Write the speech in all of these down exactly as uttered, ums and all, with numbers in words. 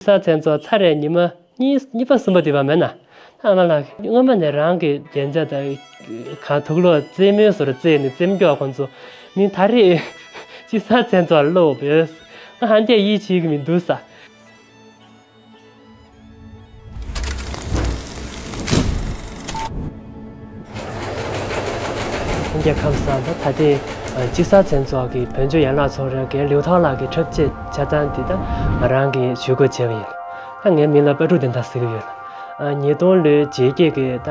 དཔྱིད་གསར་མཚན་ཚོགས་ཚར་རེ་ཉི་མ་གཉིས་གཉིས་པ་གསུམ་པ་དེ་བ་མེད་ན། ཨ་མ་ལགས་སྔོན་མ་ནས་རང་གི་རྒྱན་ཆ་དང་གང་དུག་ལོག་རྩེད་མོའི་བཟོ་འདྲ་རྩེས་ནས་རྩེད་མོ་རྒྱག་ཁོང་ཚོ་ནི་ད་རེས་དཔྱིད་གསར་མཚན་ཚོགས་ལ་སླེབས་པས་ང་ཧ་འདས་ཡིད་ཆེས་ཀྱི་མི་འདུག་ས། ལྷན་རྒྱས་ཁམས་བཟང་། ད་ད་ཐེངས་དཔྱིད་གསར་མཚན་ཚོགས་ཀྱི་བོད་ལྗོངས་ཡན་ལག་ཚོགས་རའི་འགན་ལིའུ་ཐའོ་ལགས་ཀྱི་འཁྲབ་ཆས་ཆ་ཚང་འདི་ད་ང་རང་གིས་ཇུས་འགོད་བྱས་པ་ཡིན། ད་ངའི་མིང་ལ་པ་ཀྲུག་བསྟན་དར་ཟེར་གྱི་ཡོད། ཉིས་སྟོང་ལོའི་རྗེས་ཀྱི་གི་ད་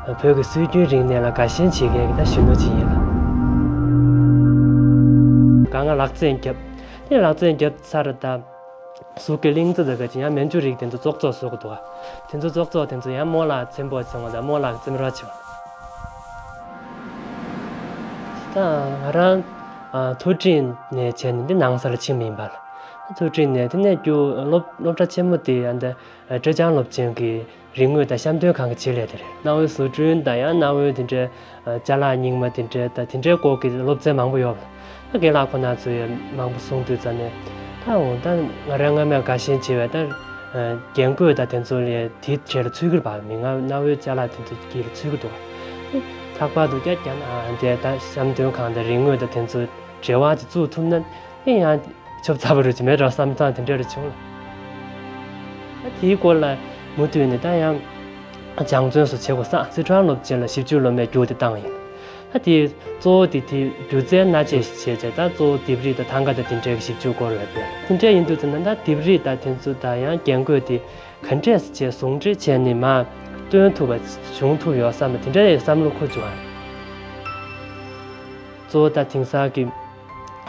བོད་ཀྱི་སྲོལ་རྒྱུན་རིག་གནས་ལ་དགའ་ཞེན་བྱེད་མཁན་གྱི་ད་གཞོན་ནུ་ཅིག་ཡིན་ལ། གང་ང་ལག་རྩལ་རྒྱབ། དེ་ལག་རྩལ་རྒྱབ་ཚར་ད། གཟུགས་ཀྱི་གླིང་ཚ་དང་ག་ཅིག་ཡང་མན་ཇུ་རིགས་དེ་ཚོ་བཙོག་བཙོག་བཟོ་གི་འདུག་དེ་ཚོ་བཙོག་བཙོག་དེ་ཚོ་ཡང་རྨོ་ལགས་ཚེམ་པོ་བྱུང་བ་དང་རྨོ་ལགས་ཀྱི་རྩེད་མོ་ར་བྱུང་། ད་ང་རང་ཨ་མཐོ་འབྲིང་ནས་བྱས་ནས་འདི་ནང་ས་ལ་ཕྱིན་པ་ཡིན་པ་ལ། མཐོ་འབྲིང་ནས་དེ་ནས་རྒྱུ་སློབ་སློབ་གྲྭ་ཆེན་མོ་དེ་ཨ་འདི་ཀྲེ་ཅང་སློབ་ཆེན་གྱི་རིག་དངོས་དང་བཤམས་སྟོན་ཁང་གི་ཆེད་ལས་དེ་རེད། གནའ་བོའི་བཟོ་སྐྲུན་དང་ཡང་གནའ་བོའི་དེ་འདྲའི་ཅ་ལག་རྙིང་མ་དེ་འདྲའི་དང་དེ་འདྲའི་སྐོར་གྱི་སློབ་ཚན་མང་པོ་ཡོད་པ། ད་རྒན་ལགས་ཁོ་ན་ཚོས་མང་པོ་གསུང་དུས་ཙམ་ནས་ད་འོ་ད་ང་རང་སྔ་མས་དགའ་ཞེན་ཆེ་བས་ད་རྒྱན་གོས་དང་དེ་ཚོ་ལས་དེའི་གྲས་ལ་ཚུད་ཀྱི་རེད་པ། མི་ང་གནའ་བོའི་ཅ་ལག་དེ་ཚོ་གྱི་ལ་ཚུད་ཀྱི་འདུག་ལྷག་པར་དུ་ཀྱ་ཀྱ་ན་དེ་ད་བཤམས་སྟོན་ཁང་དང་རིག་དངོས་དང་དེ་ཚོ་འབྲེལ་བ་ཅིག་བཙུགས་ཐུབ་ན་ཨེ་ཡང་ཆོབ་ཚ་པོ་རུ་ཅིག་མེད་འགྲོ་བསམ་སྟངས་དེ་འདྲ་རུ་བྱུང་ལ། ད་དེའི་སྐོར་ལ་མུ་མཐུད་ནས་ད་ཡང་སྦྱང་བརྩོན་སོགས་བྱེད་དགོས་ས། སི་ཁྲོན་སློབ་ཆེན་ལ་ཞིབ་འཇུག་སློབ་མའི་རྒྱུགས་དེ་བཏང་ཡིན། ད་དེ་གཙོ་བོ་དེ་དེ་སྒྱུ་རྩལ་སྣ་ཆས་ཤིག་བྱས་བྱས་ད་གཙོ་བོ་ལྡེབས་རིས་དང་ཐང་ག་དང་དེ་འདྲའི་ཞིབ་འཇུག་སྐོར་ལ་སྤེལ། དེ་འདྲ་ཡིན་དུས་ཙམ་ན་ད་ལྡེབས་རིས་དང་དེ་ཚོ་དང་ཡང་རྒྱན་གོས་དེ་ག་འདྲས་བྱས་ཟུང་འབྲེལ་བྱས་ནས་མར་སྟོན་ཐུབ་པ་བྱུང་ཐུབ་ཡོད་བསམ་པ་དེ་འདྲ་ཡི་བསམ་བློ་འཁོར་བྱུང་བ་རེད། གཙོ་བོ་ད་དེང་སང་གི་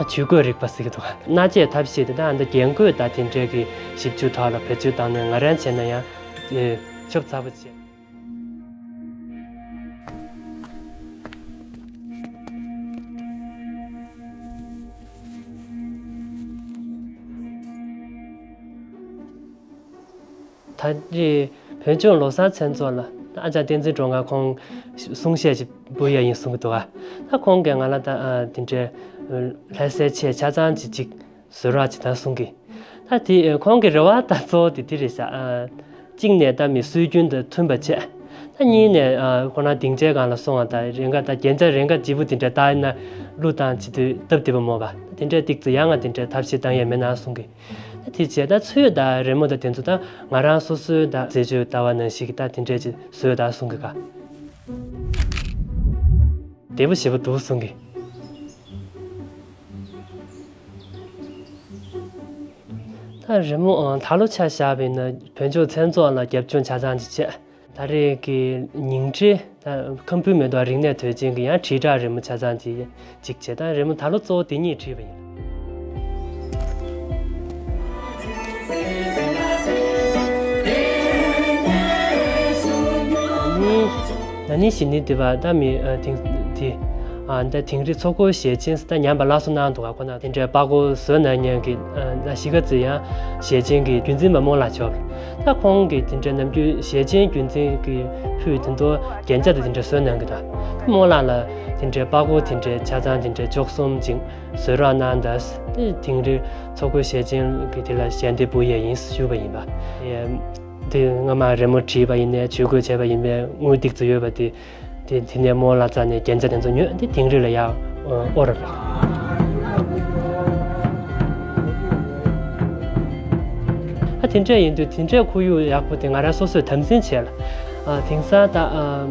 ཇུས་འགོད་རིག་པ་ཟེར་གྱི་འདུག་སྣ་ཆས་ཐབས་ཤེས་དེ་དག་འདི་རྒྱན་གོས་དང་དེ་འདྲའི་གི་ཞིབ་འཇུག་ཐོག་ལ་བེད་སྤྱོད་བཏང་ནས་ང་རང་བྱས་ན་ཡང་ཆོབ་ཚ་པོ་བྱས། ད་རེས་བོད་ལྗོངས་ལོ་གསར་མཚན་ཚོགས་ལ་ཨ་ཅག་བསྟན་འཛིན་སྒྲོལ་དཀར་ཁོང་གསུང་བཤད་ཅིག་འབུལ་ཡ་ཡིན་གསུང་གི་འདུག་ད་ཁོང་གིས་ང་ལ་ད་དེ་འདྲའི་ལྷ་སའི་ཆས་ཆ་ཚང་ཅིག་ཅིག་བཟོ་རོགས་ཅིག་ད་གསུང་གི། ད་དེ་ཁོང་གི་རེ་བ་ད་གཙོ་བོ་དེ་དེ་རེད་ཤག་གཅིག་ནས་ད་མི་སྲོལ་རྒྱུན་དུ་མཐུན་པ་བྱས། ད་གཉིས་ནས་ཁོ་རང་སྡིངས་ཆའི་སྒང་ལ་སོང་བ་ད་རེ་འགའ་ད་རྒྱན་ཆ་རེ་འགའ་ལྗིད་པོ་དེ་འདྲ་བཏགས་ན་གླུ་བཏང་བྱེད་དུས་སྟབས་བདེ་པོ་མོ་བ་དེ་འདྲའི་ཏིག་ཙི་ཡང་ང་དེ་འདྲའི་ཐབས་ཤེས་བཏང་ཡས་མེད་ན་གསུང་གི། ད་དེ་བྱས་ད་ཚོས་ད་རི་མོ་ད་དེ་ཚོ་ད་ང་རང་སོ་སོའི་ད་རྩེད་སྤྱོད་ལྟ་བ་ནང་བཞིན་གྱི་ད་དེ་འདྲས་ཅིག་བཟོས་ད་གསུང་གི་ག་བདེ་པོ་ཞེ་པོ་འདུག་གསུང་གི། ད་རི་མོ་ད་ལོ་ཆ་བཞག་པ་ཡིན་ན་བོད་ལྗོངས་མཚན་ཚོགས་ལ་རྒྱབ་ལྗོངས་ཆ་ཚང་ཅིག་བྱས། ད་རེས་ཀྱི་ཉིང་ཁྲི་ད་ཁམ་བུའི་མེ་ཏོག་རིག་གནས་དུས་ཆེན་གྱི་ཡང་དྲིལ་བསྒྲགས་རི་མོ་ཆ་ཚང་ཅིག་ཅིག་བྱས། ད་རི་མོ་ད་ལོ་གཙོ་བོ་དེ་གཉིས་བྲིས་པ་ཡིན། ན་ནིང་གཞེས་ནིང་དེ་བར་ད་མི་དིང་དེ་ད་དིང་རི་མཚོ་སྒོའི་ཞལ་ཆེམས་ད་ཉམས་པ་སླར་གསོ་གནང་འདུག་ག་ཁོ་ན་དེ་འདྲའི་པགས་ཀོ་བཟོས་གནང་མཁན་གྱི་ད་གཞིས་ཀ་རྩེ་ཡང་ཞལ་ཆེམས་ཀྱི་རྒྱུན་འཛིན་པ་རྨོ་ལགས་མཆོག་ད་ཁོང་གིས་དེ་འདྲའི་ནམ་རྒྱུན་ཞལ་ཆེམས་རྒྱུན་འཛིན་གྱི་ཕུད་དེ་ཚོ་རྒྱན་ཆ་དང་དེ་འདྲ་བཟོས་གནང་གི་འདུག་ད་རྨོ་ལགས་ལ་དེ་འདྲའི་པགས་ཀོ་དེ་འདྲའི་ཆ་ཚང་དེ་འདྲའི་བཅུ་གསུམ་ཅིག་བཟོས་རོགས་གནང་དང་། དེ་དིང་རི་མཚོ་སྒོའི་ཞལ་ཆེམས་ཀྱི་དེ་ལ་ཞལ་འདེབས་འབུལ་ཡས་ཡིན་ཞུས་པ་ཡིན་པ། དེ་སྔ་མ་རི་མོ་བྲིས་པ་ཡིན་ནའི་ཇུས་འགོད་བྱས་པ་ཡིན་པའི་དངུལ་ཏིག་ཙམ་ཡོད་པ་དེ། དེ་དེ་ནས་རྨོ་ལགས་རྩ་ནས་རྒྱན་ཆ་དེ་ཚོ་ཉོས་ཏེ་དིང་རི་ལ་ཡར་དབོར་ར། ཨ་དེ་འདྲ་ཡིན་དུས་དེ་འདྲའི་ཁོར་ཡུག་ཡག་པོ་དེ་ང་རང་སོ་སོས་དམ་འཛིན་བྱས་ལ། ཨ་དེང་སང་ད་ཨ་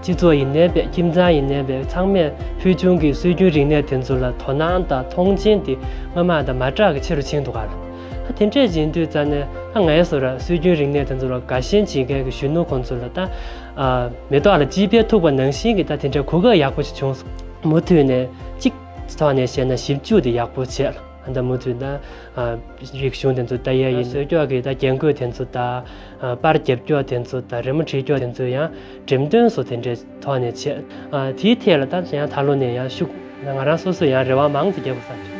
སྤྱི་ཚོགས་ཡིན་ནའི་བས་ཁྱིམ་ཚང་ཡིན་ནའི་བས་ཚང་མས་ཕུལ་བྱུང་གི་སྲོལ་རྒྱུན་རིག་གནས་དེ་ཚོ་ལ་དོ་སྣང་དང་མཐོང་ཆེན་དེ་སྔ་མ་དང་མ་འདྲ་གི་ཆེ་རུ་ཕྱིན་འདུག་ག་ལ། ཨ་དེ་འདྲས་ཡིན་དུས་རྩ་ནས་ད་ངའི་བཟོ་འདྲ་སྲོལ་རྒྱུན་རིག་གནས་དེ་ཚོ་ལ་དགའ་ཞེན་བྱེད་མཁན་གྱི་གཞོན་ནུ་ཁོང་ཚོ་ལ་ད་ཨ་མེ་ཏོག་ལ་དཔྱིད་དཔལ་ཐུག་པ་ནང་བཞིན་གྱི་ད་དེ་འདྲའི་གོ་སྐབས་ཡག་པོ་ཞིག་བྱུང་སོང་། མུ་མཐུད་ནས་གཅིག་ཐོག་ནས་བཤད་ན་ཞིབ་འཇུག་དེ་ཡག་པོ་བྱས་ལ། ཨ་ད་མུ་མཐུད་ད་ཨ་རིག་གཞུང་དེ་ཚོ་ལྟ་ཡ་ཡིན། བཟོ་ལྕོག་གི་ད་རྒྱན་གོས་དེ་ཚོ་ད་ཨ་པར་རྒྱབ་ལྕོག་དེ་ཚོ་ད་རི་མོ་བྲིས་ལྕོག་དེ་ཚོ་ཡང་འགྲེམས་སྟོན་སོགས་དེ་འདྲའི་ཐོག་ནས་བྱས། ཨ་དེའི་ཐད་ལ་ད་ཡང་ད་ལོ་ནས་ཡང་ཤུགས་ང་རང་སོ་སོས་ཡང་རེ་བ་མང་དུ་རྒྱག་དགོས་བསམ་བྱུང་།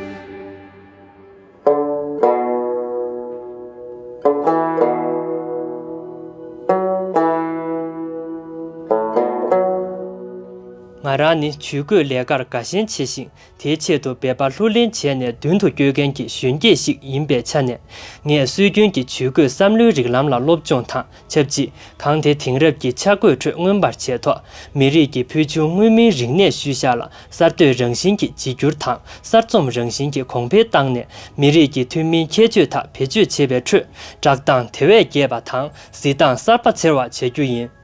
ང་ ང་རང་ནི་ཇུས་འགོད་ལས་ཀར་དགའ་ཞེན་ཆེ་ཞིང་། དེའི་ཆེད་དུ་འབད་པ་ལྷུར་ལེན་བྱས་ནས་མདུན་དུ་སྐྱོད་མཁན་གྱི་གཞོན་སྐྱེས་ཤིག་ཡིན་པའི་ཆ་ནས། ངས་སྲོལ་རྒྱུན་གྱི་ཇུས་འགོད་བསམ་བློའི་རིགས་ལམ་ལ་སློབ་སྦྱོང་དང་ཆབས་ཅིག། གང་དེ་དེང་རབས་ཀྱི་འཆར་འགོད་ཁྲོད་མངོན་པར་བྱས་ཐོག། མི་རིགས་ཀྱི་ཕུལ་བྱུང་མངོན་མིན་རིག་གནས་ཤུལ་བཞག་ལ་གསར་གཏོད་རང་བཞིན་གྱི་བརྗེ་སྒྱུར་དང་གསར་རྩོམ་རང་བཞིན་གྱི་གོང་འཕེལ་བཏང་ནས། མི་རིགས་ཀྱི་ཐུན་མིན་ཁྱད་ཆོས་དག་བེད་སྤྱོད་བྱེད་པའི་ཁྲོད། བསྒྲགས་སྟངས་དེ་བས་རྒྱས་པ་དང་། གཟིགས་སྟངས་གསར་པ་འཚོལ་བར་བྱ་རྒྱུ་ཡིན།